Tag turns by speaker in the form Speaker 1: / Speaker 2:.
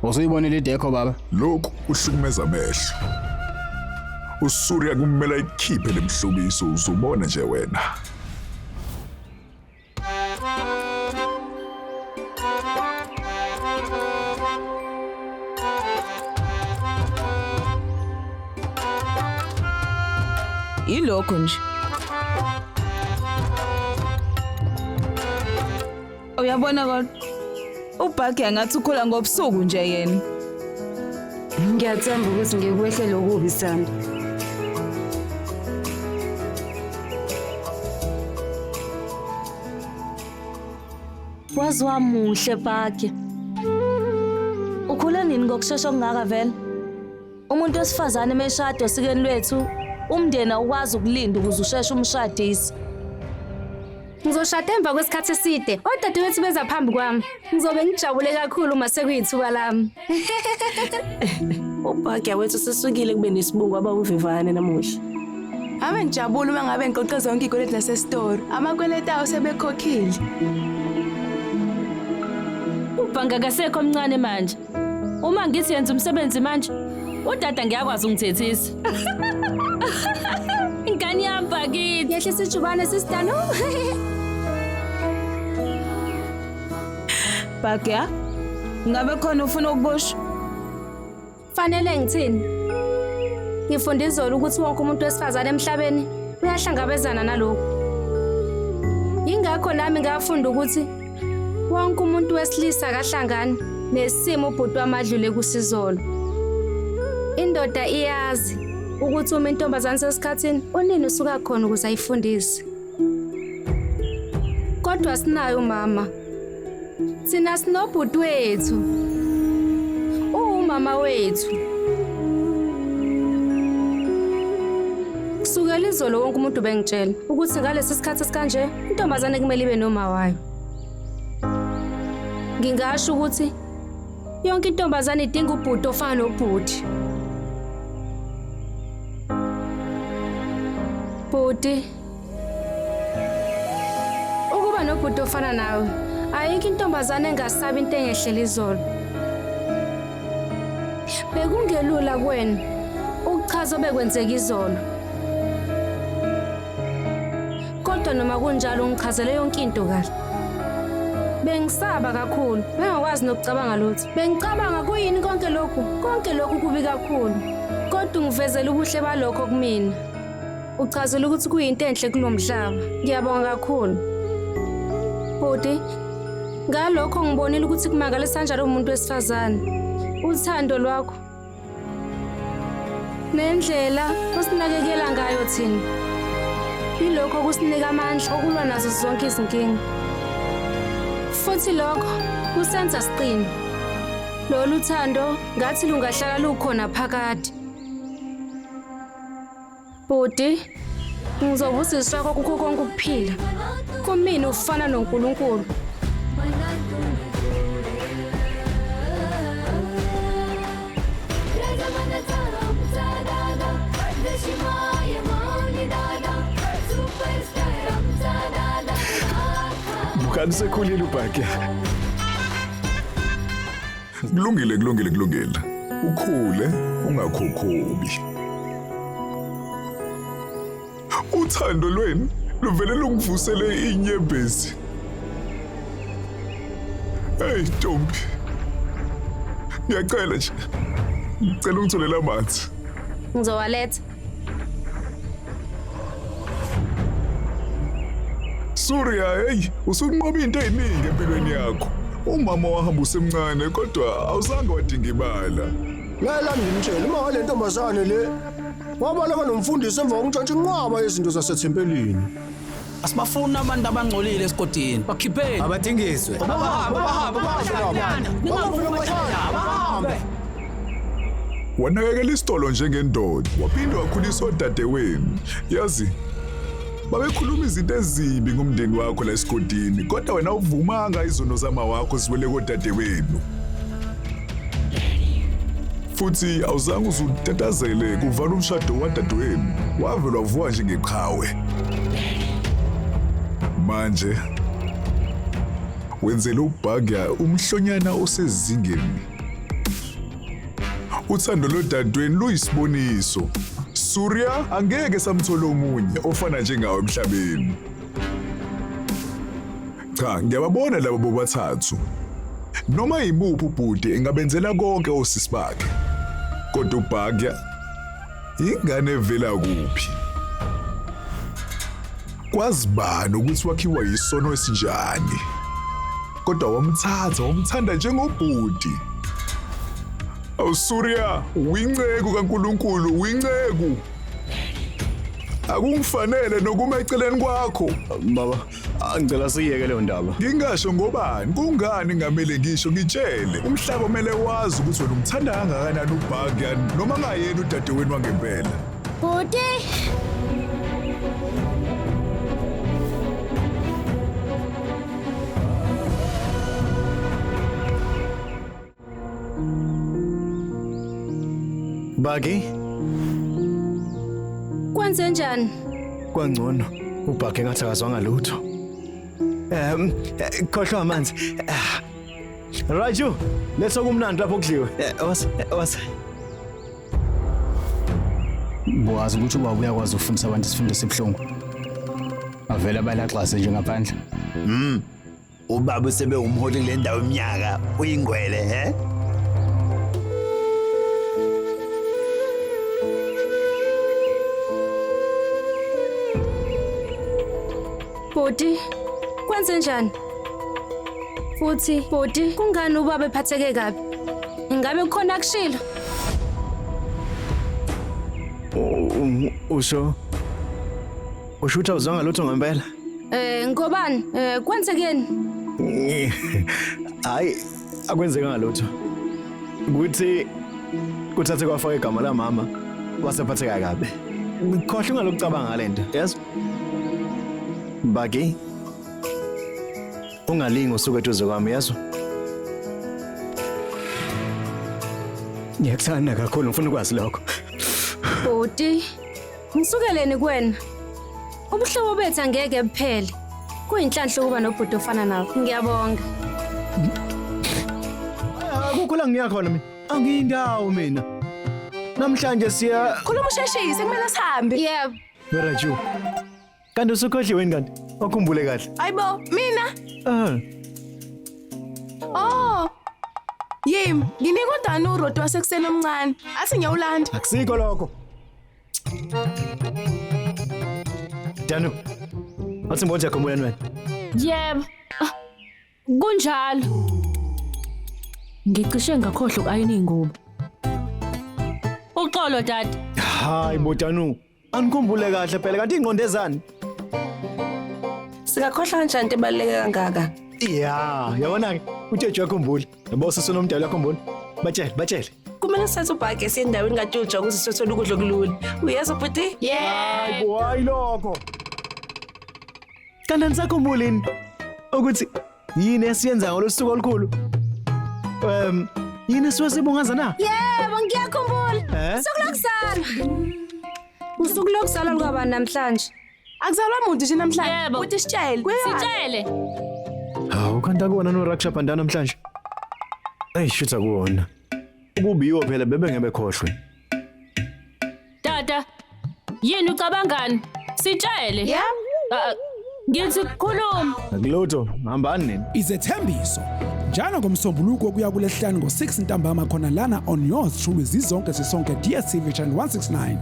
Speaker 1: Usuyibonile idekho baba?
Speaker 2: Lokhu kuhlukumeza amehlo. USurya kumele ayikhiphe lemhlobiso uzobona nje wena.
Speaker 3: Yilokho nje. Uyabona kodwa uBhagi angathi ukhula ngobusuku nje yena.
Speaker 4: Ngiyathemba ukuthi ngikwehlele okubi sami.
Speaker 5: Waze wamuhle Bhagi. Ukhule nini ngokushesha okungaka vele? Umuntu wesifazane emeshado osikweni lwethu, umndeni awukwazi ukulinda ukuze usheshe umshadise.
Speaker 4: Ngizoshada emva kwesikhathi eside. Odadewethu beza phambi kwami. Ngizobe ngijabule kakhulu uma sekuyithuba lami.
Speaker 6: Ubhagya wethu sesukile kube nesibungu waba umvivane namuhla.
Speaker 7: Ave ngijabula uma ngabe ngiqoqe zonke iy'kweletu zasesitoro. Amakweletu awo sebekhokhile.
Speaker 5: Ubhanga akasekho omncane manje. Uma ngithi yenza umsebenzi manje, udada ngiyakwazi ungithethisa. Ingane yami bakithi.
Speaker 4: Yehlisa ijubane sisitano.
Speaker 3: Bhagya, ngabe khona ufuna ukukusho?
Speaker 4: Fanele ngithini? Ngifunde izolo ukuthi wonke umuntu wesifazane emhlabeni uyahlangabezana nalokhu. Yingakho nami ngafunda ukuthi wonke umuntu wesilisa akahlangani nesimo ubhuti wami adlule kusizolo. Indoda iyazi ukuthi uma intombazane sesikhathini unini usuka khona ukuze ayifundise. Kodwa sinayo umama. Thina sinobhuti wethu. Uwumama wethu. Kusukela izolo wonke umuntu bengitshela ukuthi ngalesi sikhathi esikanje intombazane kumele ibe noma wayo. Ngingasho ukuthi yonke intombazane idinga ubhuti ofana nobhuti. Bhuti, ukuba nobhuti ofana nawe, ayikho intombazane engasabi into engehlela izolo. Bekungelula kuwena ukuchaza obekwenzeka izolo. Kodwa noma kunjalo ungichazele yonke into kahle. Bengisaba kakhulu, bengakwazi nokucabanga lutho. Bengicabanga kuyini konke lokhu? Konke lokhu kubi kakhulu. Kodwa ungivezele ubuhle balokho kumina. Uchazela ukuthi kuyinto enhle kulo mhlaba. Ngiyabonga kakhulu. Bhuti, ngalokho ngibonile ukuthi kumangalisa kanjani umuntu wesifazane. Uthando lwakho nendlela osinakekela ngayo thina. Yilokho okusinika amandla okulwa nazo zonke izinkinga. Futhi lokho kusenza siqine. Lolu thando ngathi lungahlala lukhona phakade. Bhuti, ngizobusiswa kwakho kukho konke ukuphila. Kumina ufana noNkulunkulu.
Speaker 2: Bukani sekhulile uBhakya. Kulungile, kulungile, kulungile. Ukhule ungakhokhobi. Uthando lwenu luvele lungivusele inyembezi. Hey ntombi. Ngiyacela nje. Ngicela ungitholele amanzi.
Speaker 4: Ngizowaletha.
Speaker 2: Surya, hey, usunqoba into eziningi empilweni yakho. Umama wahamba usemncane kodwa awuzange wadinga ibala.
Speaker 8: Ngeke ngimtshele uma wale ntombazane le wabaleka nomfundisi emva kokuntshontsha inqwaba yezinto zasethempelini.
Speaker 9: Asibafuni abantu abangcolile esigodini. Bakhipheni.
Speaker 1: Abadingiswe.
Speaker 8: Abahambe, abahambe, abahambe. Abahambe.
Speaker 2: Wanakekela isitolo njengendoda, waphinde wakhulisa odadewenu. Yazi, babekhuluma izinto ezimbi ngomndeni wakho la esigodini, kodwa wena awuvumanga izono zama wakho ziwele kodadewenu. Futhi awuzange uze utatazele kuvala umshado wadadewenu, wavele wavuka njengeqhawe. Manje wenzele uBhagya umhlonyana osezingeni. Uthando lodadewenu luyisiboniso. Surya angeke samthola omunye ofana njengawe emhlabeni. Cha, ngiyababona laba bobathathu. Noma yimuphi ubhuti engabenzela konke osisi bakhe. Kodwa uBhagya ingane evela kuphi? Kwazi bani ukuthi wakhiwa yisono esinjani? Kodwa wamthatha wamthanda njengobhuti. Awusurya, uyinceku kaNkulunkulu, uyinceku. Akungifanele nokuma eceleni kwakho.
Speaker 1: Baba, ngicela siyeke leyo ndaba.
Speaker 2: Ngingasho ngobani? Kungani ngamele ngisho ngitshele? Umhlaba kumele wazi ukuthi wena umthanda kangakanani uBhagyan noma ngayena udadewenu wangempela.
Speaker 4: Bhuti!
Speaker 1: Bagi,
Speaker 4: Kwenze njani?
Speaker 1: Kwangcono. Ubhage ngathi akazwanga lutho. Khohlwa amanzi. Raju, letha kumnandi lapho kudliwe. Was was.
Speaker 9: Buwazi ukuthi ubaba uyakwazi ukufundisa abantu isifundo esibuhlungu. Avele abalaxase nje ngaphandle.
Speaker 10: Ubaba usebe umholi kule ndawo iminyaka, uyingwele, he?
Speaker 4: Bhuti, kwenze njani? Futhi, bhuti, kungani ubaba ephatheke kabi? Ingabe kukhona akushilo?
Speaker 1: Usho Usho ukuthi awuzwanga lutho ngempela?
Speaker 4: Ngobani? Kwenzekeni?
Speaker 1: Hayi, akwenzekanga lutho. Ukuthi kuthathe kwafaka igama lamama wasephatheka kabi. Khohlwa ungalokucabanga ngale nto, yes? Bagi, ungalingi usuke eduze kwami, yezwa? Ngiyakuthanda kakhulu, ngifuna ukwazi lokho.
Speaker 4: Bhuti, ngisukeleni kuwena? Ubuhlobo bethu angeke buphele. Kuyinhlanhla ukuba nobhuti ofana nawe. Ngiyabonga.
Speaker 1: Akukho la ngiya khona mina. Angiyindawo mina. Namhlanje siya
Speaker 7: Khuluma usheshise kumele sihambe.
Speaker 4: Yebo.
Speaker 1: Raju. Kanti usukhohliwe yini kanti? Ukhumbule kahle.
Speaker 7: Ayibo, mina. Oh. Yimi, nginika uDani uroti wasekuseni omncane. Athi ngiyawulanda.
Speaker 1: Akusikho lokho. Danu. Athi mboja khomoyani wena.
Speaker 11: Yebo. Kunjalo. Ngicishe ngakhohlwa ukayina ingubo. Uxolo dad.
Speaker 1: Hayi bo Danu. Anikhumbule kahle phela kanti ingqondo ezani?
Speaker 6: Singakhohlwa kanjani into ebaluleke kangaka?
Speaker 1: Ya, yabona ke uJeju uyakhumbula. Yabo sisunomdala uyakhumbula. Batshele, batshele.
Speaker 6: Kumele sithathe ubhage siye endaweni kaTuja ukuze sithole ukudla okulula. Uyezwa bhuti?
Speaker 1: Hayi bo, hayi lokho. Kanti anisakhumbuli yini ukuthi yini esiyenza ngolosuku olukhulu? Yini esuke sibungaza na?
Speaker 4: Yebo, ngiyakhumbula.
Speaker 1: Eh?
Speaker 4: Usuku lokuzalwa. Usuku lokuzalwa lukabani namhlanje?
Speaker 7: Akuzalwa muntu nje namhlanje.
Speaker 11: Yebo.
Speaker 7: Uthi sitshele.
Speaker 11: Sitshele.
Speaker 1: Hawu kanti akuwona no Raksha Bandhan namhlanje. Ey shutha kuwona. Ukubiwo phela bebe ngebe khohlwe.
Speaker 11: Tata, yini ucabangani? Sitshele.
Speaker 7: Yeah.
Speaker 11: Ngithi khuluma.
Speaker 1: Akulutho, hambani nini.
Speaker 12: Izethembiso njalo ngomsombuluko kuya kulesihlanu ngo-6 ntambama khona lana on yours truly zizonke sisonke DStv channel 169.